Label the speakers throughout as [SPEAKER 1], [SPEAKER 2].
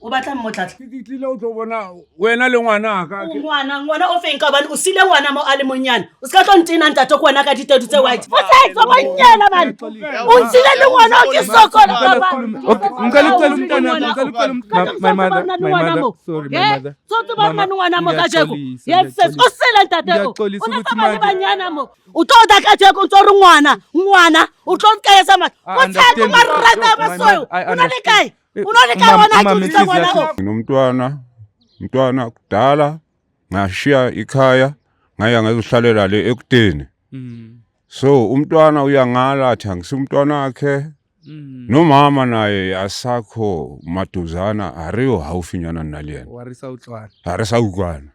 [SPEAKER 1] O batlang mo tlatla?
[SPEAKER 2] Ke tlile o tlo bona wena le ngwanaka.
[SPEAKER 1] O ngwana, ngwana o feng ka hobane o sile ngwana mo a le monyane. O ska tlo ntena ntate ko wena ka ditedu tse white. O tse tswa monyana man. O ntshile le ngwana o ke sokola baba.
[SPEAKER 3] Okay, ngicela ucela umntwana, ngicela ucela my mother, my mother, sorry my mother.
[SPEAKER 1] Tsotsi ba
[SPEAKER 3] Mama,
[SPEAKER 1] nna ngwana mo kajeko.
[SPEAKER 3] ngiyaxolisa,
[SPEAKER 1] Yes, sis, o sele ntate o.
[SPEAKER 3] Ngiyaxolisa
[SPEAKER 1] O na
[SPEAKER 3] ukuthi
[SPEAKER 1] tsamaya le
[SPEAKER 3] manje-
[SPEAKER 1] banyana mo. O tlo tla kajeko o ntso re ngwana, ngwana, o tlo nkaetsa ma.
[SPEAKER 3] I
[SPEAKER 1] O tshela
[SPEAKER 3] understand.
[SPEAKER 1] marata a
[SPEAKER 3] My
[SPEAKER 1] masoyo.
[SPEAKER 3] mother, I
[SPEAKER 1] O na le
[SPEAKER 3] understand.
[SPEAKER 1] kae? O na le kae
[SPEAKER 3] Umama-
[SPEAKER 1] wona ha ke
[SPEAKER 3] umama
[SPEAKER 1] utlwisa ngwana
[SPEAKER 3] inhliziyo
[SPEAKER 1] o?
[SPEAKER 3] yakhe-
[SPEAKER 2] Nginomntwana, mntwana kudala ngashiya ikhaya ngaya ngazohlalela le ekudeni. So umntwana uyangala athi angisumntwana wakhe. Nomama naye asakho maduzana ha re yo haufinyana nna le yena.
[SPEAKER 3] Wa re sa utlwana.
[SPEAKER 2] Ha re sa utlwana.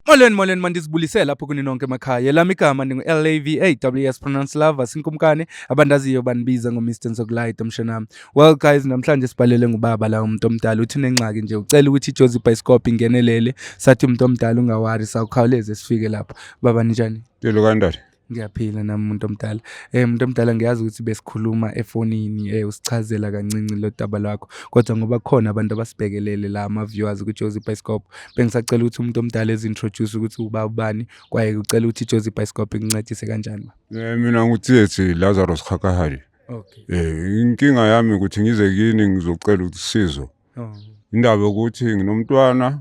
[SPEAKER 3] Molweni, molweni, mandizibulise lapho kuni nonke emakhaya. Elami igama ndingu-L-A-V-A-W-S pronounce love sinkumkane abandaziyo bandibiza ngo-Mr Nzokulayita mshanami. Well guys, namhlanje sibhalele ngubaba la umuntu omdala uthi unengxaki nje ucela ukuthi iJozi Bioscope ingenelele. Sathi umuntu omdala ungawari sawukhawuleze sifike lapho. Baba ninjani?
[SPEAKER 2] Telo kanjani?
[SPEAKER 3] Ngiyaphila nami umuntu omdala. Umuntu omdala ngiyazi ukuthi besikhuluma efonini usichazela kancinci lo daba lwakho kodwa ngoba kukhona abantu abasibhekelele la ama-viewers ku-Jozi Bioscope bengisacela ukuthi umuntu omdala ezi-introduce ukuthi uba ubani kwaye ucela ukuthi iJozi Bioscope ikuncedise kanjani ba.
[SPEAKER 2] Mina nguTsietsi Lazarus Kgakahadi.
[SPEAKER 3] Okay.
[SPEAKER 2] Inkinga yami ukuthi ngize kini ngizocela usizo.
[SPEAKER 3] Oh.
[SPEAKER 2] Indaba yokuthi nginomntwana,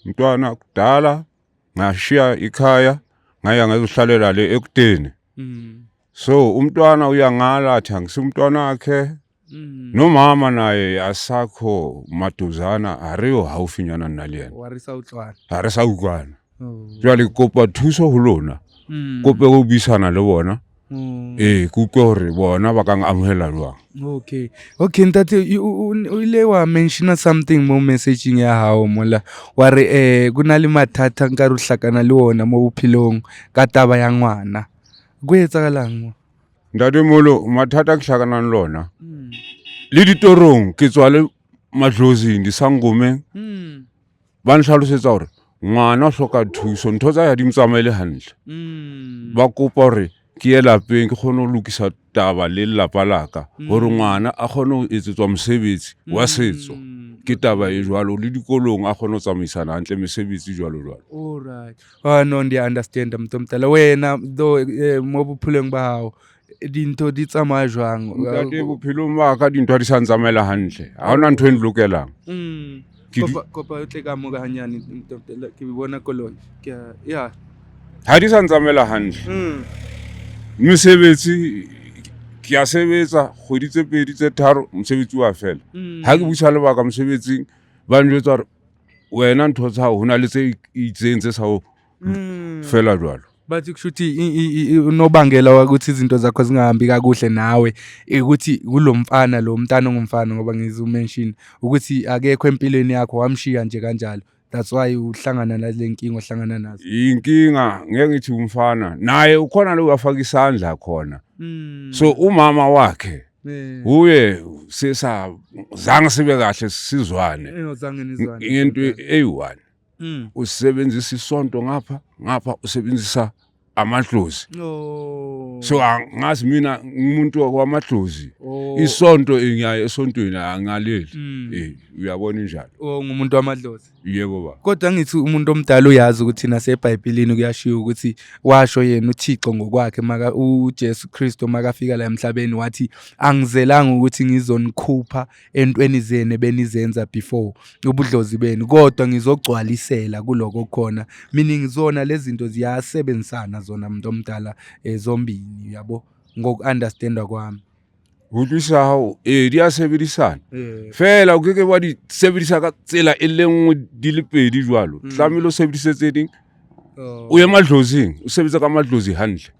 [SPEAKER 2] mntwana kudala ngashiya ikhaya ngaya ngazohlalela le ekudeni. So umntwana uyangala athi angisumntwana wakhe. Nomama naye asakho maduzana ha re yo haufinyana nna le yena.
[SPEAKER 3] Wa re sa utlwana.
[SPEAKER 2] Ha re sa utlwana.
[SPEAKER 3] Oh.
[SPEAKER 2] Jwale ke kopa thuso ho lona. Kope ho buisana le bona. Ee, ke utlwe hore bona ba ka amohela jwang.
[SPEAKER 3] Okay. Okay, ntate o ile wa mentiona something mo messaging ya hao mola wa re kuna le mathata nka re o hlakana le wona mo bophelong ka taba ya ngwana. Go etsagalang mo?
[SPEAKER 2] Ntate molo, mathata ke hlakanang le ona. Le ditorong ke tswa le madlozing disangomeng. Ba nhlalosetsa hore ngwana o hloka thuso, ntho tsa hae di mo tsamaele hantle. Ba kopa hore ke ye lapeng ke kgone ho lokisa taba le lelapa la ka hore ngwana a kgone ho etsetswa mosebetsi wa setso. Ke taba e jwalo le dikolong a kgone ho tsamaisana hantle mesebetsi jwalo jwalo.
[SPEAKER 3] All right. Oh no, ndiya understand mntu omdala. Wena though mo bophelong ba hao dintho di tsamaya jwang?
[SPEAKER 2] Ntate bophelong ba ka dintho ha di sa ntsamaela hantle. Ha hona ntho e nlokelang. Ke
[SPEAKER 3] Kopa, kopa o tle ka mo ka hanyane mntu omdala, ke bona koloi. Ke a, ya.
[SPEAKER 2] Ha di sa ntsamaela hantle. Mesebetsi ke a sebetsa kgwedi tse pedi tse tharo mosebetsi wa fela. Ha ke busa lebaka mosebetsing ba njwetsa hore wena ntho tsa hao hona le tse itseng tse sa o fela jwalo.
[SPEAKER 3] Bathi kusho ukuthi unobangela wakuthi izinto zakho zingahambi kakuhle nawe ukuthi kulomfana lo mntana ongumfana ngoba ngizomention ukuthi akekho empilweni yakho wamshiya nje kanjalo. That's why uhlangana nale nkinga ohlangana nazo.
[SPEAKER 2] Inkinga ngeke ngithi umfana naye ukhona lo wafaka isandla khona. So umama wakhe uye sesa zange sibe kahle sizwane.
[SPEAKER 3] Zange nizwane.
[SPEAKER 2] Ngento eyi-one. Usebenzisa isonto ngapha, ngapha usebenzisa amadlozi.
[SPEAKER 3] Oh.
[SPEAKER 2] So angazi mina umuntu wamadlozi.
[SPEAKER 3] Oh.
[SPEAKER 2] Isonto ngiyaye esontweni angaleli. Uyabona injalo.
[SPEAKER 3] Oh, ngumuntu wamadlozi.
[SPEAKER 2] Yebo ba.
[SPEAKER 3] Kodwa ngithi umuntu omdala uyazi ukuthi naseBhayibhelini kuyashiwo ukuthi washo yena uThixo ngokwakhe maka uJesu Kristu makafika la emhlabeni wathi angizelanga ukuthi ngizonikhupha entweni zenu ebenizenza before ubudlozi benu kodwa ngizogcwalisela kuloko khona, meaning zona lezi zinto ziyasebenzisana zona muntu omdala zombini uyabo ngoku-understanda kwami.
[SPEAKER 2] Utlwisa hao, di a sebedisana. Fela o keke wa di sebedisa ka tsela e le nngwe di le pedi jwalo. Tlamehile o sebedise tse ding. O ye madlozing, o sebetsa ka madlozi hantle.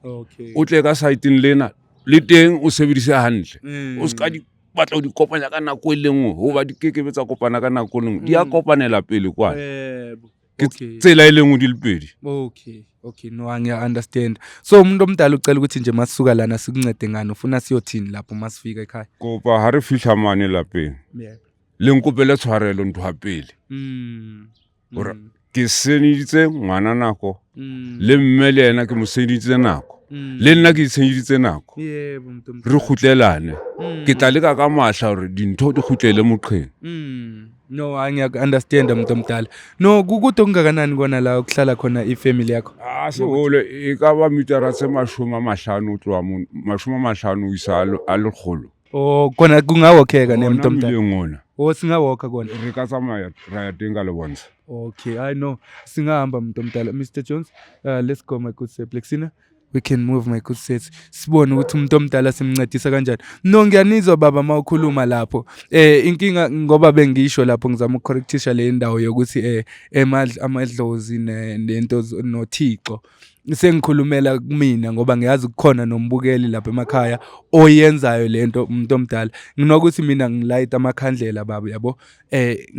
[SPEAKER 2] O tle ka site-eng lena le teng o sebedise hantle. O ska di batla ho di kopanya ka nako e le nngwe hoba di kekebe tsa kopana ka nako e le nngwe. Di a kopanela pele kwana. Ke tsela e le nngwe di le pedi.
[SPEAKER 3] Okay. Okay, no ngiya understand. So umuntu omdala ucela ukuthi nje masisuka lana sikuncede ngani, ufuna siyothini lapho masifika ekhaya?
[SPEAKER 2] Kopa ha re fihla mane lapeng. Le nkopele tshwarelo ntho ya pele. Hore Ke senyeditse ngwana nako le mme le yena ke mo senyeditse nako le nna ke itshenyeditse nako.
[SPEAKER 3] Yebo,
[SPEAKER 2] Re kgutlelane. Ke tla leka ka matla hore dintho di kgutlele moqheng.
[SPEAKER 3] No, ngiyaku-understanda muntu omdala. No, kukude okungakanani kona la okuhlala khona ifamily yakho?
[SPEAKER 2] A se hole, e ka ba metara tse 50 ho tloha mo, 50 ho isa a 100.
[SPEAKER 3] Oh, kona kungawokheka ne
[SPEAKER 2] Hona
[SPEAKER 3] muntu omdala.
[SPEAKER 2] mmileng ona.
[SPEAKER 3] Oh, singawokha kona.
[SPEAKER 2] Re ka tsamaya ra ya teng ka le bontsha.
[SPEAKER 3] Okay, I know. Singahamba muntu omdala. Mr. Jones, let's go my good sir. Blexina, we can move my good sets. Sibone ukuthi umuntu omdala simncedisa kanjani. No, ngiyanizwa baba mawukhuluma lapho. Inkinga ngoba bengisho lapho ngizama ukucorrectisha le ndawo yokuthi amadlozi nento noThixo. Sengikhulumela kumina ngoba ngiyazi kukhona nombukeli lapha emakhaya oyenzayo lento umuntu omdala. Nginokuthi mina ngilayita amakhandlela baba yabo.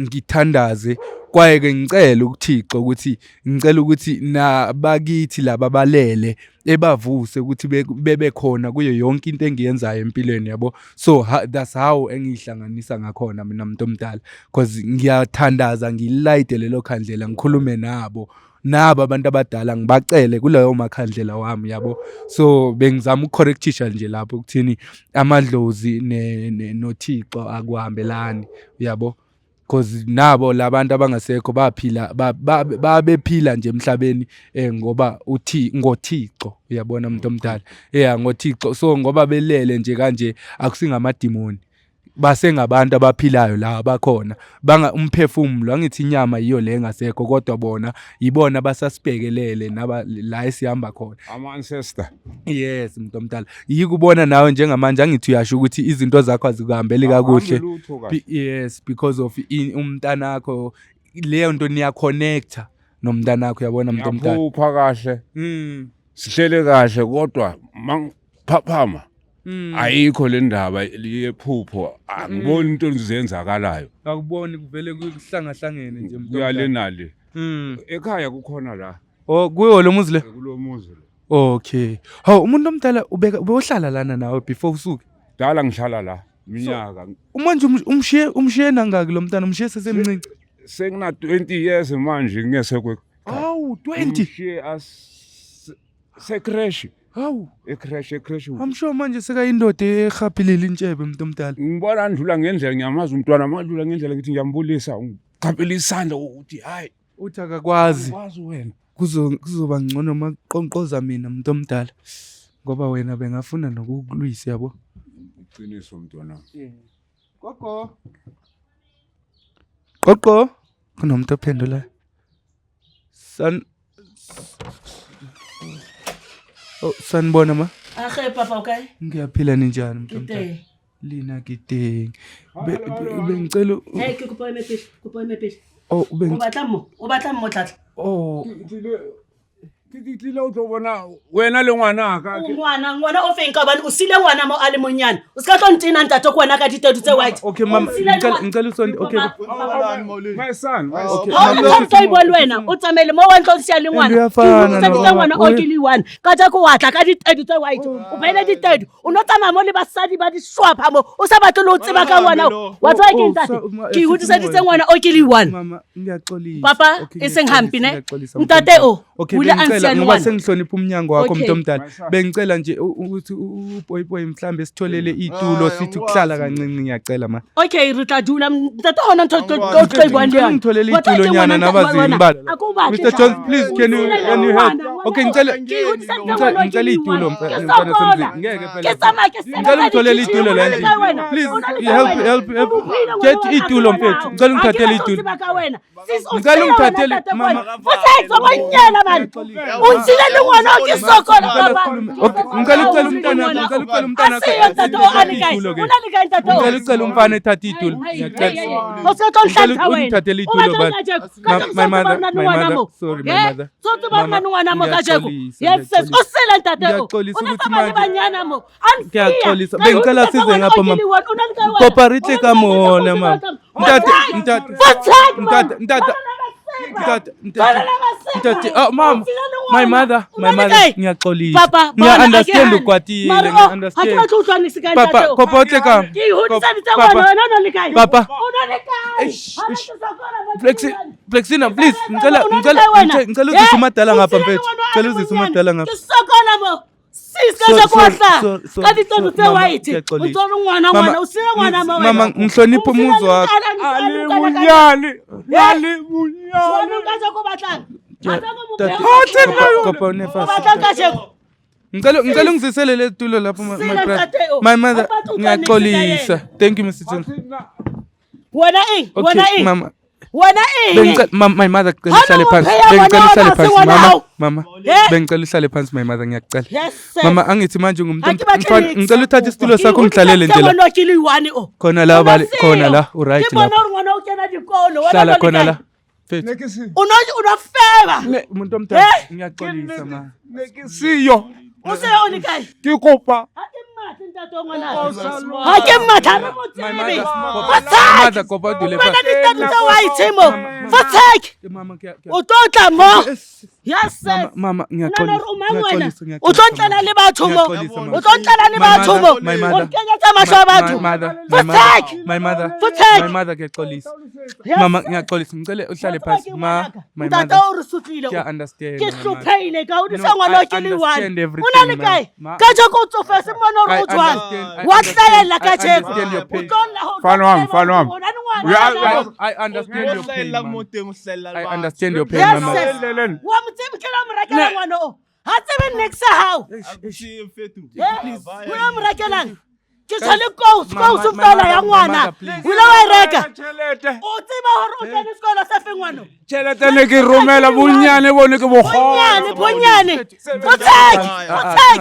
[SPEAKER 3] Ngithandaze kwaye ke ngicela ukuThixo ukuthi ngicela ukuthi nabakithi laba balele ebavuse ukuthi bebe khona kuyo yonke into engiyenzayo empilweni yabo. So that's how engihlanganisa ngakhona mina umuntu omdala, because ngiyathandaza ngilayite lelo khandlela ngikhulume nabo nabo abantu abadala ngibacele kuleyo makhandlela wami yabo. So bengizama ukucorrectisha nje lapho ukuthini amadlozi noThixo akuhambelani yabo, because nabo labantu abangasekho baphila babephila nje emhlabeni ngoba uthi ngoThixo uyabona umuntu omdala, yeah, ngoThixo. So ngoba belele nje kanje akusingamadimoni, basengabantu abaphilayo la abakhona banga umphefumulo, angithi inyama yiyo le engasekho, kodwa bona yibona basasibhekelele naba la esihamba khona,
[SPEAKER 2] ama ancestor.
[SPEAKER 3] Yes, umuntu omdala, yikubona nawe njengamanje angithi uyasho ukuthi izinto zakho azikuhambeli kakuhle.
[SPEAKER 2] Lutho kahle.
[SPEAKER 3] Yes, because of umntanakho, leyo nto niyaconnecta nomntanakho uyabona umuntu omdala.
[SPEAKER 2] Ngiyaphupha kahle. Sihlele kahle kodwa mangiphaphama ayikho le ndaba yephupho, angiboni into ezenzakalayo.
[SPEAKER 3] Akuboni kuvele kuhlangahlangene nje umuntu
[SPEAKER 2] Kuya
[SPEAKER 3] omdala.
[SPEAKER 2] Le nale. Ekhaya kukhona la.
[SPEAKER 3] Oh, kuyo lo muzi le.
[SPEAKER 2] Kulo muzi lo.
[SPEAKER 3] Okay. Hawu, umuntu omdala, ubeka ubeyohlala lana nawe before usuke?
[SPEAKER 2] Dala ngihlala la minyaka.
[SPEAKER 3] Manje umshiye nangaki lo mntana, umshiye sesemncinci?
[SPEAKER 2] Sengina 20 years manje ngingesekho.
[SPEAKER 3] Hawu, 20.
[SPEAKER 2] Ngimshiye as secreche.
[SPEAKER 3] Hawu.
[SPEAKER 2] Ecreche, ecreche.
[SPEAKER 3] I'm sure manje sekayindoda ehaphilile intshebe umuntu omdala.
[SPEAKER 2] Ngibona ndlula ngendlela, ngiyamazi umntwana, mandlula ngendlela ngithi ngiyambulisa, ngiqaphela isandla uthi hayi.
[SPEAKER 3] Uthi akakwazi.
[SPEAKER 2] Kwazi wena.
[SPEAKER 3] Kuzoba ngcono maqonqoza mina umuntu omdala. Ngoba wena bengafuna nokukulwisa yabo.
[SPEAKER 2] Iqiniso mntwana.
[SPEAKER 3] Gogo. Gogo. Kunomuntu ophendulayo. San Oh, sanibona ma.
[SPEAKER 1] Age papa, o kae?
[SPEAKER 3] Ngiyaphila, ninjani
[SPEAKER 1] Ke
[SPEAKER 3] umuntu omdala?
[SPEAKER 1] teng.
[SPEAKER 3] Lina ke teng. Bengicela
[SPEAKER 1] Hey, ke kopa o eme pele, kopa o eme pele.
[SPEAKER 3] Oh,
[SPEAKER 1] O
[SPEAKER 3] beng
[SPEAKER 1] batla mo? O batla mo tlatla?
[SPEAKER 3] Oh,
[SPEAKER 2] Ke tlile o tlo bona wena le ngwanaka.
[SPEAKER 1] O ngwana, ngwana o feng ka hobane o sile ngwana mo a le monyane. O ska tlo ntena ntate ko wena ka ditedu tse white.
[SPEAKER 3] Okay mama,
[SPEAKER 1] O sile le
[SPEAKER 3] ngicela ngicela usonde. Okay.
[SPEAKER 2] My son, my son.
[SPEAKER 3] Okay.
[SPEAKER 1] Ha o ntho tlo e bua le wena, o tsamaile mo wa ntlo siya le ngwana.
[SPEAKER 3] And uyafana
[SPEAKER 1] Ke
[SPEAKER 3] no
[SPEAKER 1] hodisitse
[SPEAKER 3] baba.
[SPEAKER 1] ngwana o ke le one. Ka tjako wa tla ka ditedu tse white. O beile ditedu. O no tsamaya mo le basadi ba dishwapha mo. O sa batle le ho tseba ka ngwana o. Wa tseba ke
[SPEAKER 3] Oh,
[SPEAKER 1] ntate?
[SPEAKER 3] ma-
[SPEAKER 1] Ke
[SPEAKER 3] eh,
[SPEAKER 1] hodiseditse
[SPEAKER 3] Sisi
[SPEAKER 1] ngwana o ke le one.
[SPEAKER 3] Mama, ngiyaxolisa.
[SPEAKER 1] Papa,
[SPEAKER 3] Okay,
[SPEAKER 1] e seng hampe ne?
[SPEAKER 3] ngiyaxolisa,
[SPEAKER 1] Ntate
[SPEAKER 3] mntomdala.
[SPEAKER 1] o,
[SPEAKER 3] Okay,
[SPEAKER 1] o ile a
[SPEAKER 3] bengicela
[SPEAKER 1] nsiya le
[SPEAKER 3] ngoba
[SPEAKER 1] ngwana.
[SPEAKER 3] sengihlonipha umnyango wakho
[SPEAKER 1] Okay.
[SPEAKER 3] umuntu omdala.
[SPEAKER 2] My son.
[SPEAKER 3] Bengicela nje ukuthi uboy mhlambe sitholele itulo sithi ukuhlala kancinci, ngiyacela ma.
[SPEAKER 1] Okay, re tla dula ntate, hona ntho tlo tlo e buang le
[SPEAKER 3] Ngicela
[SPEAKER 1] yona.
[SPEAKER 3] ungitholele
[SPEAKER 1] Wa tseba
[SPEAKER 3] itulo
[SPEAKER 1] ke
[SPEAKER 3] nyana
[SPEAKER 1] ngwana
[SPEAKER 3] nabazini
[SPEAKER 1] wena.
[SPEAKER 3] bala.
[SPEAKER 1] A ko batle
[SPEAKER 3] Mr. Jones,
[SPEAKER 1] tla.
[SPEAKER 3] please can you
[SPEAKER 1] O sile
[SPEAKER 3] can you
[SPEAKER 1] le
[SPEAKER 3] help?
[SPEAKER 1] ngwana,
[SPEAKER 3] Okay,
[SPEAKER 1] ngwana
[SPEAKER 3] ngicela
[SPEAKER 1] o. Ke hodisitse
[SPEAKER 3] ngicela
[SPEAKER 1] ngwana o ke
[SPEAKER 3] ngicela
[SPEAKER 1] le
[SPEAKER 3] itulo
[SPEAKER 1] one. Ke
[SPEAKER 3] mfana
[SPEAKER 1] sokola.
[SPEAKER 3] semzini. Ngeke
[SPEAKER 1] Ke
[SPEAKER 3] phela.
[SPEAKER 1] tsamaya ke
[SPEAKER 3] Ngicela
[SPEAKER 1] sebetsa
[SPEAKER 3] ungitholele
[SPEAKER 1] dikitjhini,
[SPEAKER 3] itulo
[SPEAKER 1] o
[SPEAKER 3] la
[SPEAKER 1] na le kae wena?
[SPEAKER 3] endlini. Please
[SPEAKER 1] O na le kae
[SPEAKER 3] help
[SPEAKER 1] wena?
[SPEAKER 3] help help.
[SPEAKER 1] O bophile
[SPEAKER 3] Get
[SPEAKER 1] ngwana wa
[SPEAKER 3] itulo
[SPEAKER 1] hao.
[SPEAKER 3] mfethu. Ngicela
[SPEAKER 1] Ha ke
[SPEAKER 3] ungithathele
[SPEAKER 1] batla ho
[SPEAKER 3] itulo.
[SPEAKER 1] tseba ka wena. Sis, o
[SPEAKER 3] Ngicela
[SPEAKER 1] sile wena
[SPEAKER 3] ungithathele
[SPEAKER 1] ntate
[SPEAKER 3] mama.
[SPEAKER 1] kwana. Fusetso bonyela man. O ntshile le ngwana o ke sokola papa.
[SPEAKER 3] Okay, ngicela ucela umntana, ngicela ucela umntana.
[SPEAKER 1] Asiyo ntate o a le kae?
[SPEAKER 3] Itulo ke.
[SPEAKER 1] O na le kae ntate o?
[SPEAKER 3] Ngicela ucela umfana ethathe itulo.
[SPEAKER 1] Hey, hey,
[SPEAKER 3] Ngiyacela.
[SPEAKER 1] hey, hey. O se tlo
[SPEAKER 3] Ngicela
[SPEAKER 1] nhlantsha wena.
[SPEAKER 3] ungithathele
[SPEAKER 1] O
[SPEAKER 3] itulo
[SPEAKER 1] batla
[SPEAKER 3] baba.
[SPEAKER 1] kajeko?
[SPEAKER 3] Ma-
[SPEAKER 1] Kajeko
[SPEAKER 3] My
[SPEAKER 1] so
[SPEAKER 3] mother,
[SPEAKER 1] tseba
[SPEAKER 3] my
[SPEAKER 1] ngwana
[SPEAKER 3] mother,
[SPEAKER 1] mo.
[SPEAKER 3] sorry my
[SPEAKER 1] Eh?
[SPEAKER 3] mother.
[SPEAKER 1] So tseba
[SPEAKER 3] Mama,
[SPEAKER 1] ngwana mo kajeko.
[SPEAKER 3] ngiyaxolisa,
[SPEAKER 1] Yes, sis,
[SPEAKER 3] ngiyaxolisa.
[SPEAKER 1] o sele ntate o.
[SPEAKER 3] Ngiyaxolisa
[SPEAKER 1] O na
[SPEAKER 3] ukuthi
[SPEAKER 1] tsamaya le
[SPEAKER 3] manje-
[SPEAKER 1] banyana mo. A nsiya.
[SPEAKER 3] Ngiyaxolisa.
[SPEAKER 1] Ka
[SPEAKER 3] Bengicela
[SPEAKER 1] hodisa
[SPEAKER 3] size
[SPEAKER 1] ngwana
[SPEAKER 3] ngapha
[SPEAKER 1] o ke
[SPEAKER 3] mama.
[SPEAKER 1] le one. O na le kae wena?
[SPEAKER 3] Kopa re tle
[SPEAKER 1] O na
[SPEAKER 3] ka
[SPEAKER 1] le kae
[SPEAKER 3] mona
[SPEAKER 1] ntate o?
[SPEAKER 3] mama. Ntate, ntate.
[SPEAKER 1] Futsek, man.
[SPEAKER 3] Ntate, ntate.
[SPEAKER 1] Bana ba seba.
[SPEAKER 3] Ntate, ntate.
[SPEAKER 1] Bana ba seba.
[SPEAKER 3] Ntate, oh mama.
[SPEAKER 1] O sile le
[SPEAKER 3] My
[SPEAKER 1] ngwana.
[SPEAKER 3] mother,
[SPEAKER 1] O
[SPEAKER 3] my
[SPEAKER 1] na le
[SPEAKER 3] mother,
[SPEAKER 1] kae?
[SPEAKER 3] ngiyaxolisa.
[SPEAKER 1] Papa,
[SPEAKER 3] Ngiya
[SPEAKER 1] bona, ha ke
[SPEAKER 3] understand
[SPEAKER 1] hane.
[SPEAKER 3] ukwatile,
[SPEAKER 1] Mara,
[SPEAKER 3] ngiya
[SPEAKER 1] oh, ha ke
[SPEAKER 3] understand.
[SPEAKER 1] batle ho utlwanisa ka
[SPEAKER 3] Papa,
[SPEAKER 1] ntate o.
[SPEAKER 3] kopa o tle ka.
[SPEAKER 1] Ke hodisa
[SPEAKER 3] Papa.
[SPEAKER 1] ngwana, wena o na le kae?
[SPEAKER 3] Papa.
[SPEAKER 1] O na le kae?
[SPEAKER 3] Eish,
[SPEAKER 1] Ha ba
[SPEAKER 3] eish.
[SPEAKER 1] tlosa kwana, ba
[SPEAKER 3] Flexi,
[SPEAKER 1] tlosa.
[SPEAKER 3] Blexina, please, ngicela ngicela ngicela uzise umadala ngapha mfethu. Ngicela uzise umadala ngapha.
[SPEAKER 1] Ke sokola mo. Sis ka
[SPEAKER 3] Sorry,
[SPEAKER 1] se kwahla.
[SPEAKER 3] sorry, sorry,
[SPEAKER 1] Ka ditedu
[SPEAKER 3] sorry,
[SPEAKER 1] tse
[SPEAKER 3] mama,
[SPEAKER 1] white.
[SPEAKER 3] ngiyaxolisa.
[SPEAKER 1] O tswa re ngwana
[SPEAKER 3] Mama,
[SPEAKER 1] ngwana o sile ngwana mo
[SPEAKER 3] Mama,
[SPEAKER 1] wena.
[SPEAKER 3] ngihlonipha
[SPEAKER 1] O sile
[SPEAKER 3] umuzi wakho.
[SPEAKER 2] Ale monyane, ale monyane.
[SPEAKER 1] Jwanong kajeko o batlang? Batlang o mo
[SPEAKER 3] Tate-
[SPEAKER 1] beha-
[SPEAKER 3] Kopa- kopa
[SPEAKER 1] O
[SPEAKER 3] unefasi.
[SPEAKER 1] batlang kajeko?
[SPEAKER 3] Ngicela ungizisele leli tulo lapho my
[SPEAKER 1] Sile
[SPEAKER 3] my brother.
[SPEAKER 1] ntate o.
[SPEAKER 3] My mother,
[SPEAKER 1] O batla o tla
[SPEAKER 3] ngiyaxolisa. Thank you Mr. Jones.
[SPEAKER 1] Wena eng? Wena
[SPEAKER 3] Okay,
[SPEAKER 1] eng?
[SPEAKER 3] mama.
[SPEAKER 1] Wena eng?
[SPEAKER 3] Bengicela my mother ngicela
[SPEAKER 1] Ha
[SPEAKER 3] uhlale
[SPEAKER 1] no
[SPEAKER 3] phansi.
[SPEAKER 1] mo pheya
[SPEAKER 3] Bengicela
[SPEAKER 1] ngwana
[SPEAKER 3] uhlale
[SPEAKER 1] wa
[SPEAKER 3] phansi
[SPEAKER 1] ngwana
[SPEAKER 3] mama.
[SPEAKER 1] hao.
[SPEAKER 3] Mama.
[SPEAKER 1] Eh?
[SPEAKER 3] Bengicela uhlale phansi my mother ngiyakucela.
[SPEAKER 1] Yes, sir.
[SPEAKER 3] Mama angithi manje ngumuntu
[SPEAKER 1] Ha ke batle
[SPEAKER 3] mfana
[SPEAKER 1] niks.
[SPEAKER 3] ngicela uthathe isitulo
[SPEAKER 1] Ke
[SPEAKER 3] sakho ungihlalele nje la.
[SPEAKER 1] ngwana ke le one o.
[SPEAKER 3] Khona la
[SPEAKER 1] O no
[SPEAKER 3] bale
[SPEAKER 1] seo.
[SPEAKER 3] khona la u right
[SPEAKER 1] Ke bona
[SPEAKER 3] lapho.
[SPEAKER 1] hore ngwana o kena dikolo. Wena
[SPEAKER 3] Hlala
[SPEAKER 1] o le
[SPEAKER 3] khona
[SPEAKER 1] kae?
[SPEAKER 3] la. Mfethu.
[SPEAKER 2] Ne ke se
[SPEAKER 1] O no feba.
[SPEAKER 3] Umuntu omdala
[SPEAKER 1] Eh?
[SPEAKER 3] ngiyaxolisa ma.
[SPEAKER 2] ne ke siyo.
[SPEAKER 1] O se o le kae?
[SPEAKER 2] Ke kopa.
[SPEAKER 1] Ha ke mmatle ntate wa ngwana. Ha ke mmatle ha re mo
[SPEAKER 3] My
[SPEAKER 1] tsebe.
[SPEAKER 3] mother,
[SPEAKER 1] Fotsek!
[SPEAKER 3] my mother kopa o dule
[SPEAKER 1] Wena
[SPEAKER 3] phansi.
[SPEAKER 1] ditedu tse white mo. Fotsek!
[SPEAKER 3] Mama ngiya-
[SPEAKER 1] O tlo tla mo. Yes, sir.
[SPEAKER 3] Mama, mama
[SPEAKER 1] O nahana hore o mang wena?
[SPEAKER 3] ngiyaxolisa.
[SPEAKER 1] O tlo ntlela le batho mo.
[SPEAKER 3] Ngiyaxolisa, mama.
[SPEAKER 1] O tlo ntlela le
[SPEAKER 3] My
[SPEAKER 1] batho mo.
[SPEAKER 3] mother, my
[SPEAKER 1] O
[SPEAKER 3] mother.
[SPEAKER 1] nkenyetsa mahlo a batho.
[SPEAKER 3] My mother, my mother,
[SPEAKER 1] Fotsek!
[SPEAKER 3] my mother,
[SPEAKER 1] Fotsek!
[SPEAKER 3] my mother ngiyaxolisa.
[SPEAKER 1] Yes,
[SPEAKER 3] Mama
[SPEAKER 1] sir.
[SPEAKER 3] ngiyaxolisa, ngicela uhlale
[SPEAKER 1] Wa tseba
[SPEAKER 3] phansi.
[SPEAKER 1] ke
[SPEAKER 3] Ma,
[SPEAKER 1] ngwanaka.
[SPEAKER 3] my
[SPEAKER 1] Ntate
[SPEAKER 3] mother.
[SPEAKER 1] o re sotlile o.
[SPEAKER 3] Ngiya understand.
[SPEAKER 1] Ke
[SPEAKER 3] my mother.
[SPEAKER 1] hlophehile ka hodisa
[SPEAKER 3] No,
[SPEAKER 1] ngwana
[SPEAKER 3] I
[SPEAKER 1] o ke le one.
[SPEAKER 3] understand
[SPEAKER 1] O na
[SPEAKER 3] everything,
[SPEAKER 1] le
[SPEAKER 3] ma.
[SPEAKER 1] kae?
[SPEAKER 3] Ma-
[SPEAKER 1] Kajeko o tsofetse mmone hore
[SPEAKER 3] I
[SPEAKER 1] o jwang.
[SPEAKER 3] understand, I
[SPEAKER 1] Wa
[SPEAKER 3] understand,
[SPEAKER 1] hlahella
[SPEAKER 3] I
[SPEAKER 1] kajeko.
[SPEAKER 3] understand your
[SPEAKER 1] O
[SPEAKER 3] pain.
[SPEAKER 1] tlo lla ho
[SPEAKER 2] Mfana wami, mfana wami.
[SPEAKER 1] O na le ngwana
[SPEAKER 2] We are-
[SPEAKER 1] kajeko.
[SPEAKER 3] I understand your pain.
[SPEAKER 4] Hlahella mo
[SPEAKER 3] mama.
[SPEAKER 4] teng, o hlahella le
[SPEAKER 3] I
[SPEAKER 4] batho.
[SPEAKER 3] understand your pain,
[SPEAKER 1] Yes,
[SPEAKER 3] mama.
[SPEAKER 1] sir. Wa mo tsebe ke la mo rekela ngwana o. Ha tsebe niks sa hao.
[SPEAKER 4] Akusiye mfethu.
[SPEAKER 1] Eh?
[SPEAKER 4] Bye.
[SPEAKER 1] O ya mo rekelang? Ke tshwale kous,
[SPEAKER 3] My-
[SPEAKER 1] kous
[SPEAKER 3] my
[SPEAKER 1] fela ya
[SPEAKER 3] mother, my
[SPEAKER 1] ngwana.
[SPEAKER 3] mother, please.
[SPEAKER 1] O ile wa e reka.
[SPEAKER 2] Tjhelete.
[SPEAKER 1] O tseba hore o kene sekolo se feng ngwana o?
[SPEAKER 2] Tjhelete ne ke romela bonyane bone ke bo
[SPEAKER 1] Bonyane,
[SPEAKER 2] kgona.
[SPEAKER 1] bonyane. Fotsek! Fotsek!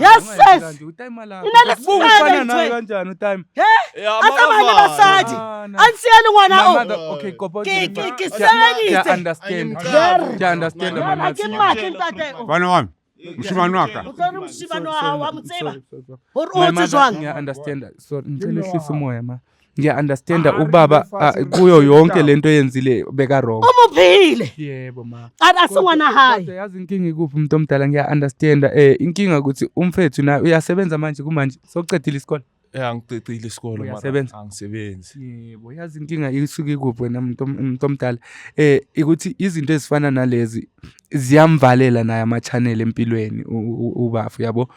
[SPEAKER 1] Yes, sis. E na le
[SPEAKER 3] Ufana
[SPEAKER 1] sifebe
[SPEAKER 3] naye
[SPEAKER 1] ntho e.
[SPEAKER 3] kanjani utime?
[SPEAKER 1] He?
[SPEAKER 4] Ya,
[SPEAKER 1] A tsamaya le
[SPEAKER 4] makavana.
[SPEAKER 1] basadi.
[SPEAKER 3] Ah, na.
[SPEAKER 1] A nsiya le ngwana
[SPEAKER 3] My
[SPEAKER 1] o.
[SPEAKER 3] mother, okay, kopa o
[SPEAKER 1] Ke
[SPEAKER 3] dule
[SPEAKER 1] ke
[SPEAKER 3] phansi.
[SPEAKER 1] ke
[SPEAKER 3] Ngiya
[SPEAKER 1] sebeditse.
[SPEAKER 3] understand.
[SPEAKER 4] Angimcabi.
[SPEAKER 3] Ngiya understand my
[SPEAKER 1] Ha
[SPEAKER 3] mother.
[SPEAKER 1] ke mmatle ntate o.
[SPEAKER 2] Mfana wami. Moshimane wa ka.
[SPEAKER 1] O tlo re moshimane wa hao wa mo tseba.
[SPEAKER 3] Sorry, sorry, sorry.
[SPEAKER 1] Hore o
[SPEAKER 3] My
[SPEAKER 1] hotse
[SPEAKER 3] mother,
[SPEAKER 1] jwang?
[SPEAKER 3] ngiya understand. Sorry, ngicela ehlise umoya ma. Ngiya understand ubaba kuyo yonke lento eyenzile beka wrong.
[SPEAKER 1] O mo phile.
[SPEAKER 3] Yebo ma.
[SPEAKER 1] A a se ngwana hae.
[SPEAKER 3] Kodwa yazi inkinga ikuphi umuntu omdala ngiya understand inkinga ukuthi umfethu naye uyasebenza manje kumanje sewucedile isikole.
[SPEAKER 4] Eh, angicecile isikolo mara
[SPEAKER 3] Uyasebenza?
[SPEAKER 4] angisebenzi.
[SPEAKER 3] Yebo, yazi inkinga isuke ikuphi wena muntu omdala ukuthi izinto ezifana nalezi ziyamvalela naye ama-channel empilweni ubafu yabo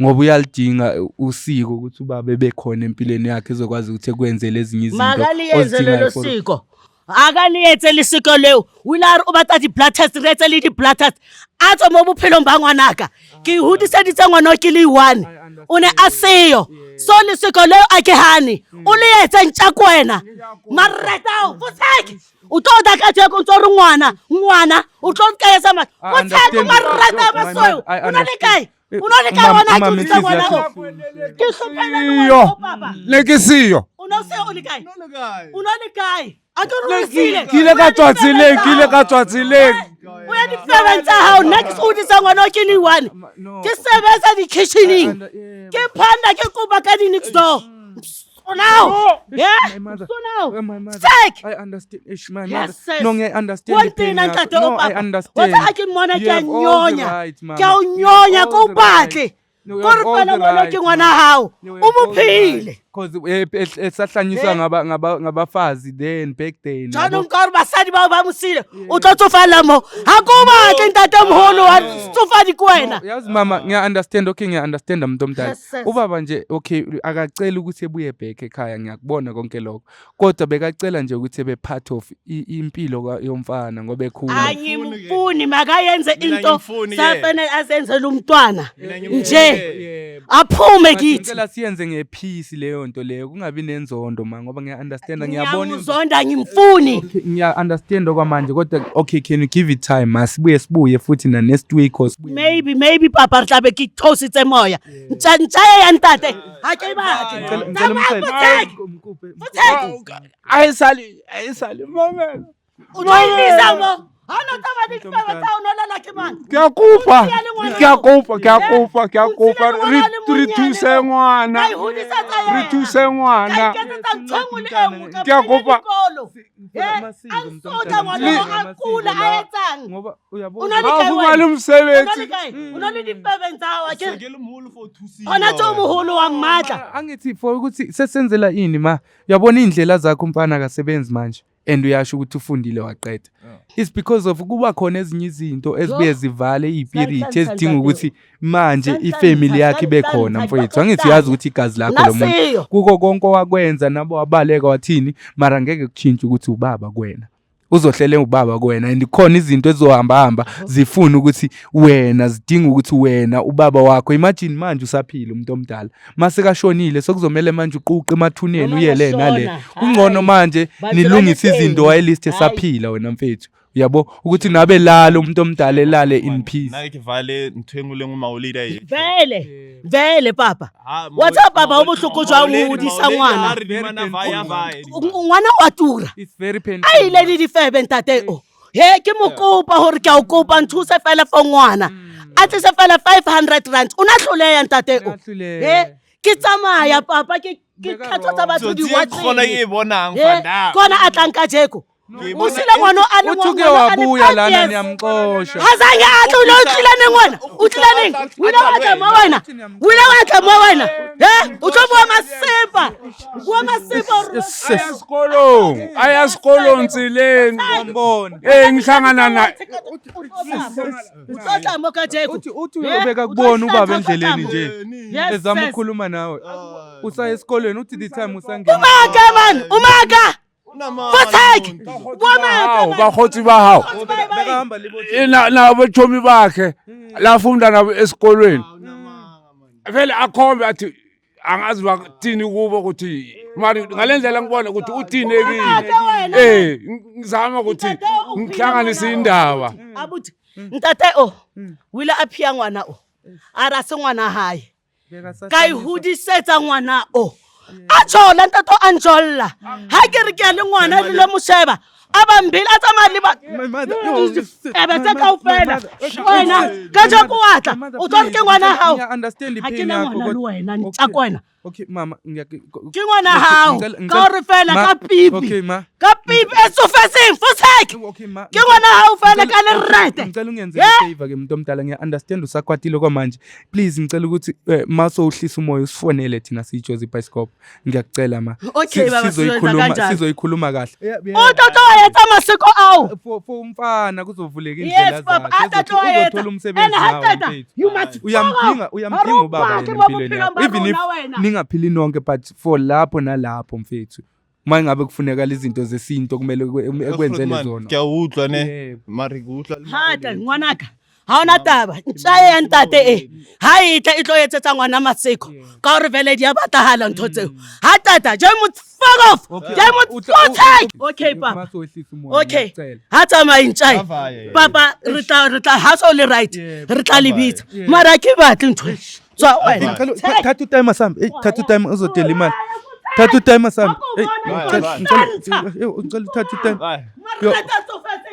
[SPEAKER 3] ngoba uyalidinga usiko ukuthi ubaba ebekhona empilweni yakhe ezokwazi ukuthi ekwenzele ezinye izinto
[SPEAKER 1] Makaliyenze
[SPEAKER 3] ozidingayo
[SPEAKER 1] lelo
[SPEAKER 3] for-
[SPEAKER 1] siko. Akalietse lesiko leo. O ile a re o batla di-blood test, re etse le di-blood test. A tswe mo bophelong ba ngwanaka. Ke hodiseditse ngwana o ke le one. O ne a seyo. So lesiko leo a ke hane. O le etse ntja ke wena. Mareta ao, fotsek. O tlo tla kajeko o ntso re ngwana, ngwana, o tlo nkayetsa mahlo.
[SPEAKER 3] I
[SPEAKER 1] Fotsek,
[SPEAKER 3] understand.
[SPEAKER 1] mareta a
[SPEAKER 3] My
[SPEAKER 1] masweu.
[SPEAKER 3] mother, I
[SPEAKER 1] O na le
[SPEAKER 3] understand.
[SPEAKER 1] kae? O na le kae
[SPEAKER 3] Mama-
[SPEAKER 1] ngwana ha ke
[SPEAKER 3] mama,
[SPEAKER 1] hodisa ngwana o?
[SPEAKER 3] inhliziyo
[SPEAKER 1] Ke hlophehile le ngwana o, papa.
[SPEAKER 2] Ne ke siyo.
[SPEAKER 1] O no se o le kae? O na le kae? A ke re o sile.
[SPEAKER 2] Ke ile ka tswa tseleng, ke ile ka tswa tseleng.
[SPEAKER 1] O ya difebeng tsa hao. Nna ke se hodisa ngwana o ke le one.
[SPEAKER 3] No.
[SPEAKER 1] Ke sebetsa di-kitchening.
[SPEAKER 3] Yeah,
[SPEAKER 1] Ke phanda ke kopa ka di-next door. So now. Yeah?
[SPEAKER 3] My mother.
[SPEAKER 1] So now.
[SPEAKER 3] My mother.
[SPEAKER 1] Sick.
[SPEAKER 3] I understand. Ish, my
[SPEAKER 1] Yes,
[SPEAKER 3] mother.
[SPEAKER 1] sis.
[SPEAKER 3] No, ngiya understand.
[SPEAKER 1] Wa
[SPEAKER 3] the pain
[SPEAKER 1] ntena
[SPEAKER 3] yakho.
[SPEAKER 1] ntate o
[SPEAKER 3] No, I
[SPEAKER 1] papa.
[SPEAKER 3] understand.
[SPEAKER 1] Wa tseba ha ke mmona
[SPEAKER 3] You
[SPEAKER 1] ke a
[SPEAKER 3] have all the
[SPEAKER 1] nyonya.
[SPEAKER 3] right, mama.
[SPEAKER 1] Ke a o
[SPEAKER 3] You have
[SPEAKER 1] nyonya, ke
[SPEAKER 3] all
[SPEAKER 1] o
[SPEAKER 3] the right.
[SPEAKER 1] batle.
[SPEAKER 3] No, you
[SPEAKER 1] Ko
[SPEAKER 3] have
[SPEAKER 1] re
[SPEAKER 3] all
[SPEAKER 1] fela
[SPEAKER 3] the
[SPEAKER 1] ngwana
[SPEAKER 3] right,
[SPEAKER 1] ke ngwana
[SPEAKER 3] mama.
[SPEAKER 1] hao.
[SPEAKER 3] You
[SPEAKER 1] O
[SPEAKER 3] have
[SPEAKER 1] mo
[SPEAKER 3] all the right.
[SPEAKER 1] phile.
[SPEAKER 3] Cause esahlanyiswa
[SPEAKER 1] Eh?
[SPEAKER 3] ngabafazi then back then.
[SPEAKER 1] Jaanong
[SPEAKER 3] yabo.
[SPEAKER 1] ka gore basadi bao ba mosile o tlo tsofala mo ga ko o batle ntatemoholo wa tsofadi ke wena.
[SPEAKER 3] Yazi mama ngiya understand, okay, ngiya understand umuntu omdala.
[SPEAKER 1] Yes, sis.
[SPEAKER 3] Ubaba nje okay akacela ukuthi ebuye back ekhaya ngiyakubona konke lokho. Kodwa bekacela nje ukuthi ebe part of impilo yomfana ngoba ekhula.
[SPEAKER 1] Angimfuni, makayenze
[SPEAKER 4] Mina
[SPEAKER 1] into
[SPEAKER 4] ngimfuni ke.
[SPEAKER 1] safanele azenzele umntwana
[SPEAKER 4] Mina ngimfuni
[SPEAKER 1] nje
[SPEAKER 4] ke.
[SPEAKER 3] Yebo.
[SPEAKER 1] aphume
[SPEAKER 3] But
[SPEAKER 1] kithi.
[SPEAKER 3] ngicela siyenze ngepeace leyo nto leyo kungabi nenzondo ma ngoba ngiya understand ngiyabona
[SPEAKER 1] Ngiyamuzonda, ngimfuni.
[SPEAKER 3] Okay, ngiya understand okwamanje kodwa okay can you give it time masibuye sibuye futhi na next week or sibuye
[SPEAKER 1] Maybe papa re tlabe ke theositse moya. Ntja ntja e ya ntate ga ke e batle.
[SPEAKER 3] Ngicela ngicela
[SPEAKER 1] Tsamaya,
[SPEAKER 3] umcele.
[SPEAKER 1] Fotsek!
[SPEAKER 3] Mkuphe.
[SPEAKER 1] Fotsek!
[SPEAKER 2] Ayisali, ayisali mamela.
[SPEAKER 1] O tlo emisa mo ha no tsamaya le difebe tsa hao, no lala ke mang?
[SPEAKER 2] Ke a kopa,
[SPEAKER 1] O siya le ngwana
[SPEAKER 2] ke a
[SPEAKER 1] o.
[SPEAKER 2] kopa, ke a
[SPEAKER 1] Eh?
[SPEAKER 2] kopa, ke a
[SPEAKER 1] O siya
[SPEAKER 2] kopa.
[SPEAKER 1] le ngwana
[SPEAKER 2] Re
[SPEAKER 1] a le
[SPEAKER 2] re
[SPEAKER 1] monyane
[SPEAKER 2] thuse
[SPEAKER 1] mo.
[SPEAKER 2] ngwana.
[SPEAKER 1] Ka e hodisetsa
[SPEAKER 2] Re
[SPEAKER 1] yena.
[SPEAKER 2] thuse ngwana.
[SPEAKER 1] Ka iketsetsa ntho e nngwe le e nngwe, ka
[SPEAKER 2] Ke a
[SPEAKER 1] mo
[SPEAKER 2] kopa.
[SPEAKER 1] dikolo. Eh,
[SPEAKER 3] Amasiko,
[SPEAKER 1] a
[SPEAKER 3] mntu
[SPEAKER 1] nsotla
[SPEAKER 3] omdala,
[SPEAKER 1] ngwana o, a
[SPEAKER 3] amasiko
[SPEAKER 1] kula, a
[SPEAKER 3] la.
[SPEAKER 1] etsang?
[SPEAKER 3] Ngoba uyabona
[SPEAKER 1] O na le
[SPEAKER 2] Ha
[SPEAKER 1] kae
[SPEAKER 2] fumane
[SPEAKER 1] wena? O na le
[SPEAKER 2] mosebetsi.
[SPEAKER 1] kae? O na le difebeng tsa hao, akere?
[SPEAKER 4] Se ke le moholo for thusile
[SPEAKER 1] Hona tje o
[SPEAKER 4] wena.
[SPEAKER 1] moholo wa mmatla.
[SPEAKER 3] Angithi for ukuthi sesenzela ini ma uyabona indlela zakho umfana akasebenzi manje. And uyasho ukuthi ufundile waqeda. It's because of kuba khona ezinye izinto ezibuye zivale iy'pirithi ezidinga ukuthi manje ifamily yakhe ibe khona mfowethu. Angithi uyazi ukuthi igazi lakho lo muntu kuko konke owakwenza nabo wabaleka wathini, mara ngeke kushintshe ukuthi ubaba kuwena. Uzohlele ubaba kuwena and khona izinto ezizohamba hamba zifuna ukuthi wena, zidinga ukuthi wena ubaba wakho. Imagine manje usaphila umuntu omdala, mase kashonile sekuzomele manje uquqe emathuneni
[SPEAKER 1] Noma
[SPEAKER 3] uye le nale.
[SPEAKER 1] ngashona,
[SPEAKER 3] Kungcono
[SPEAKER 1] hhayi.
[SPEAKER 3] manje
[SPEAKER 1] Bantu
[SPEAKER 3] nilungise
[SPEAKER 1] banepeni.
[SPEAKER 3] izinto while
[SPEAKER 1] Hhayi.
[SPEAKER 3] esaphila wena mfethu. Uyabo ukuthi nabe lalo umuntu omdala elale in peace.
[SPEAKER 4] Nna ke vale ntho e nngwe le nngwe maoledi a e
[SPEAKER 1] Vele, vele papa. Wa tseba papa o bohloko jwang ho hodisa ngwana. Ngwana wa tura.
[SPEAKER 3] It's very painful.
[SPEAKER 1] A ile le difebe ntate o. He ke mo kopa hore ke a o kopa nthuse fela for ngwana. A tlise fela 500 rand. O na hloleha ntate o.
[SPEAKER 3] O na hloleha.
[SPEAKER 1] He ke tsamaya papa ke ke tlhatswetsa batho
[SPEAKER 4] Tsotsi e kgona ke e
[SPEAKER 1] diwateng.
[SPEAKER 4] bonang
[SPEAKER 1] He
[SPEAKER 4] fana.
[SPEAKER 1] kona a tlang kajeko. O sile ngwana o a le
[SPEAKER 3] Uthi uke
[SPEAKER 1] ngwana a le
[SPEAKER 3] wabuya
[SPEAKER 1] five
[SPEAKER 3] lana
[SPEAKER 1] years.
[SPEAKER 3] niyamxosha.
[SPEAKER 1] Hazange atle o ne o tlile neng wena? O tlile neng? O ile wa tla mo wena? O ile wa tla mo wena? He? O tlo bua masepa. Bua masepa hore-
[SPEAKER 2] Aya sekolong, aya sekolong tseleng.
[SPEAKER 3] Ngiyambona.
[SPEAKER 2] Eh ngihlangana na
[SPEAKER 1] O tlo tla mo kajeko.
[SPEAKER 3] Uthi uthi
[SPEAKER 1] Eh,
[SPEAKER 3] ubeka
[SPEAKER 1] o tlo
[SPEAKER 3] kubona ubaba
[SPEAKER 1] hlatha
[SPEAKER 3] endleleni
[SPEAKER 1] tla mo.
[SPEAKER 3] nje.
[SPEAKER 1] Yes,
[SPEAKER 3] Ezama
[SPEAKER 1] sis.
[SPEAKER 3] ukukhuluma nawe. Usaya esikolweni uthi the time usangena.
[SPEAKER 1] Umaka man, umaka. Fotsek. Bua maaka.
[SPEAKER 2] Hao, bakgotsi ba hao.
[SPEAKER 3] Bekahamba libo
[SPEAKER 2] Eh, na nabo chomi bakhe lafunda nabo esikolweni. Vele akhombe athi angazi bathini kubo ukuthi mari ngale ndlela ngibona ukuthi uthini kimi.
[SPEAKER 1] Umaka wena.
[SPEAKER 2] Eh ngizama ukuthi
[SPEAKER 1] Ntate o
[SPEAKER 2] ngihlanganise
[SPEAKER 1] phila
[SPEAKER 2] indaba.
[SPEAKER 1] Abuti. Ntate o. O ile a phiya ngwana o. A ra se ngwana hae. Ka e hodisetsa ngwana o. A tshola ntate o a ntsholla. Ha ke re ke ya le ngwana le lo mo sheba. A bambile a tsamaya le ba
[SPEAKER 3] My mother, yo,
[SPEAKER 1] Taba tse
[SPEAKER 3] my
[SPEAKER 1] kaofela.
[SPEAKER 3] mother,
[SPEAKER 1] Wena ka jeko wa tla.
[SPEAKER 3] My mother,
[SPEAKER 1] O tlo re ke
[SPEAKER 3] please,
[SPEAKER 1] ngwana hao.
[SPEAKER 3] ngiya understand
[SPEAKER 1] Ha ke
[SPEAKER 3] i-pain
[SPEAKER 1] na
[SPEAKER 3] yakho,
[SPEAKER 1] ngwana le
[SPEAKER 3] kodwa-
[SPEAKER 1] wena,
[SPEAKER 3] Okay.
[SPEAKER 1] ntja ke wena.
[SPEAKER 3] Okay mama,
[SPEAKER 1] Ke ngwana hao.
[SPEAKER 3] ngicela-
[SPEAKER 1] Ka
[SPEAKER 3] ngicela-
[SPEAKER 1] hore fela
[SPEAKER 3] Ma-
[SPEAKER 1] ka pipi.
[SPEAKER 3] Okay ma.
[SPEAKER 1] Ka pipi e tsofetseng fotsek.
[SPEAKER 3] Okay ma.
[SPEAKER 1] Ke ngwana hao fela ka
[SPEAKER 3] Ngicela-
[SPEAKER 1] lerete.
[SPEAKER 3] Ngicela ungenze
[SPEAKER 1] Yeah.
[SPEAKER 3] i-favor ke muntu omdala, ngiya understand usakwatile kwamanje. Please ngicela ukuthi mase uhlisa umoya usifonele thina siyiJozi Bioscope. Ngiyakucela ma.
[SPEAKER 1] Okay, baba, sizoyenza
[SPEAKER 3] Sizoyikhuluma
[SPEAKER 1] kanjalo.
[SPEAKER 3] sizoyikhuluma kahle.
[SPEAKER 1] O tlo tlo wa etsa maseko ao.
[SPEAKER 3] For umfana kuzovuleka indlela
[SPEAKER 1] Yes papa,
[SPEAKER 3] zakhe.
[SPEAKER 1] a tla tlo a etsa.
[SPEAKER 3] Uzothola umsebenzi
[SPEAKER 1] And ha
[SPEAKER 3] nawe
[SPEAKER 1] qeta,
[SPEAKER 3] mfethu.
[SPEAKER 1] you must
[SPEAKER 3] Uyamdinga uyamdinga ubaba
[SPEAKER 1] Arubake
[SPEAKER 3] yena
[SPEAKER 1] mo
[SPEAKER 3] empilweni
[SPEAKER 1] bophelong
[SPEAKER 3] yakho.
[SPEAKER 1] ba
[SPEAKER 3] Even if
[SPEAKER 1] rona wena.
[SPEAKER 3] ningaphili nonke but for lapho nalapho mfethu. Uma ngabe kufuneka izinto zesintu kumele ekwenzele zona.
[SPEAKER 4] Ke a utlwa ne.
[SPEAKER 3] Yebo.
[SPEAKER 4] Mare ke utlwa le
[SPEAKER 1] Hata ngwanaka. Ha ona taba. Ntja ya ntate e. Ha e tla e tlo etsetsa ngwana maseko. Ka hore vele di a batlahala ntho tseo. Ha tata, je mo fuck off. Je mo fotsek. Okay papa.
[SPEAKER 3] Mase wehlisa umoya,
[SPEAKER 1] Okay.
[SPEAKER 3] ngiyacela.
[SPEAKER 1] Ha tsamaye ntja e.
[SPEAKER 4] Avaye.
[SPEAKER 1] Papa re tla re tla ha so le right.
[SPEAKER 3] Yebo.
[SPEAKER 1] Re tla le bitsa. Mara ke batle ntho e. Tswa wena.
[SPEAKER 3] Ngicela thatha utimer sami. Hey, thatha utimer uzodela imali. Thatha utimer sami. Hey, ngicela ngicela ngicela uthathe utimer.
[SPEAKER 4] Bye.
[SPEAKER 3] Yo.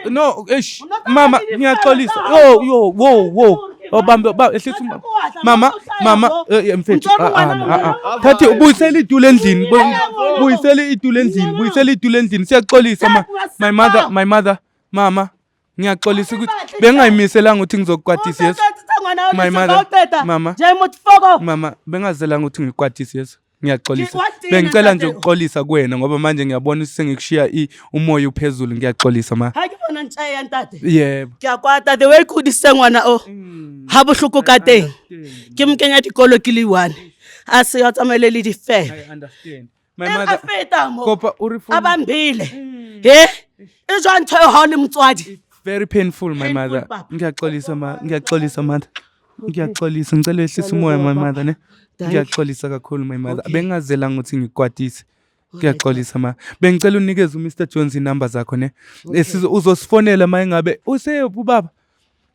[SPEAKER 3] No, eish, mama ngiyaxolisa. Yo yo wo wo. Obambe ba ehlisa mama mama mfethu ah ah ah. Thathi ubuyisela itulo endlini. Buyisela itulo endlini. Buyisela itulo endlini. Siyaxolisa ma. My mother, my mother, mama. Ngiyaxolisa ukuthi bengingayimiselanga ukuthi ngizokukwatisa yeso. My mother, mama.
[SPEAKER 1] Je mo fuck off.
[SPEAKER 3] Mama, bengazelanga ukuthi ngikwatise yeso. Ngiyaxolisa.
[SPEAKER 1] Wathina
[SPEAKER 3] Bengicela nje
[SPEAKER 1] ntate?
[SPEAKER 3] ukuxolisa kuwena ngoba manje ngiyabona ukuthi sengikushiya umoya uphezulu ngiyaxolisa ma.
[SPEAKER 1] Ha ke bona ntja ya ntate.
[SPEAKER 3] Yebo.
[SPEAKER 1] Ke a kwata the way ke hodisitse ngwana o. Ha bohloko ka teng. Ke mo kenya dikolo ke le one. A se a tsamaile le difebe.
[SPEAKER 3] I understand. My
[SPEAKER 1] E a
[SPEAKER 3] mother
[SPEAKER 1] feta mo.
[SPEAKER 3] kopa o re
[SPEAKER 1] A
[SPEAKER 3] phone.
[SPEAKER 1] bambile. He? E jwang ntho eo ha o le motswadi?
[SPEAKER 3] Very painful my
[SPEAKER 1] Painful,
[SPEAKER 3] mother.
[SPEAKER 1] papa.
[SPEAKER 3] Ngiyaxolisa ma, ngiyaxolisa mother. Ngiyaxolisa ngicela wehlise umoya my mother ne.
[SPEAKER 1] Thank you.
[SPEAKER 3] Ngiyaxolisa kakhulu my mother. Bengazelanga ukuthi ngikwatise. Ngiyaxolisa ma. Bengicela unikeze uMr Jones inamba zakho ne. Uzosifonela ma engabe useyephi ubaba.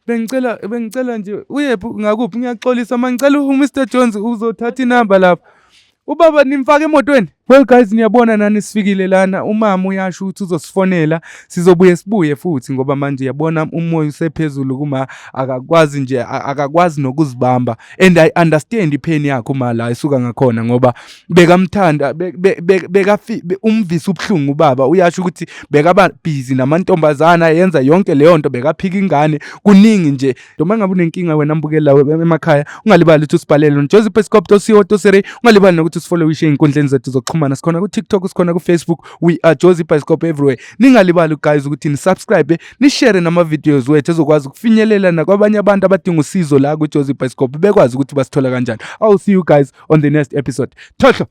[SPEAKER 3] Bengicela bengicela nje uyephi ngakuphi ngiyaxolisa ma ngicela uMr Jones uzothatha inamba lapha. Ubaba nimfake emotweni. Well guys niyabona nani sifikile lana umama uyasho ukuthi uzosifonela sizobuye sibuye futhi ngoba manje uyabona umoya usephezulu kuma akakwazi nje akakwazi nokuzibamba and I understand ipain yakhe uma la esuka ngakhona ngoba bekamthanda bekafi umvisa ubuhlungu ubaba uyasho ukuthi bekaba busy namantombazana yenza yonke leyo nto bekaphika ingane kuningi nje noma ngabe unenkinga wena mbukeli lawe emakhaya ungalibali ukuthi usibhalele on josephescope.co.za ungalibali nokuthi usifollowishe ey'nkundleni zethu zokuxhumana. zokuxhumana. Sikhona ku-TikTok, sikhona ku-Facebook. We are Jozi Bioscope everywhere. Ningalibali guys ukuthi ni-subscribe, ni-share nama-videos wethu ezokwazi ukufinyelela nakwabanye abantu abadinga usizo la ku-Jozi Bioscope, bekwazi ukuthi basithola kanjani. I'll see you guys on the next episode. Thohlo.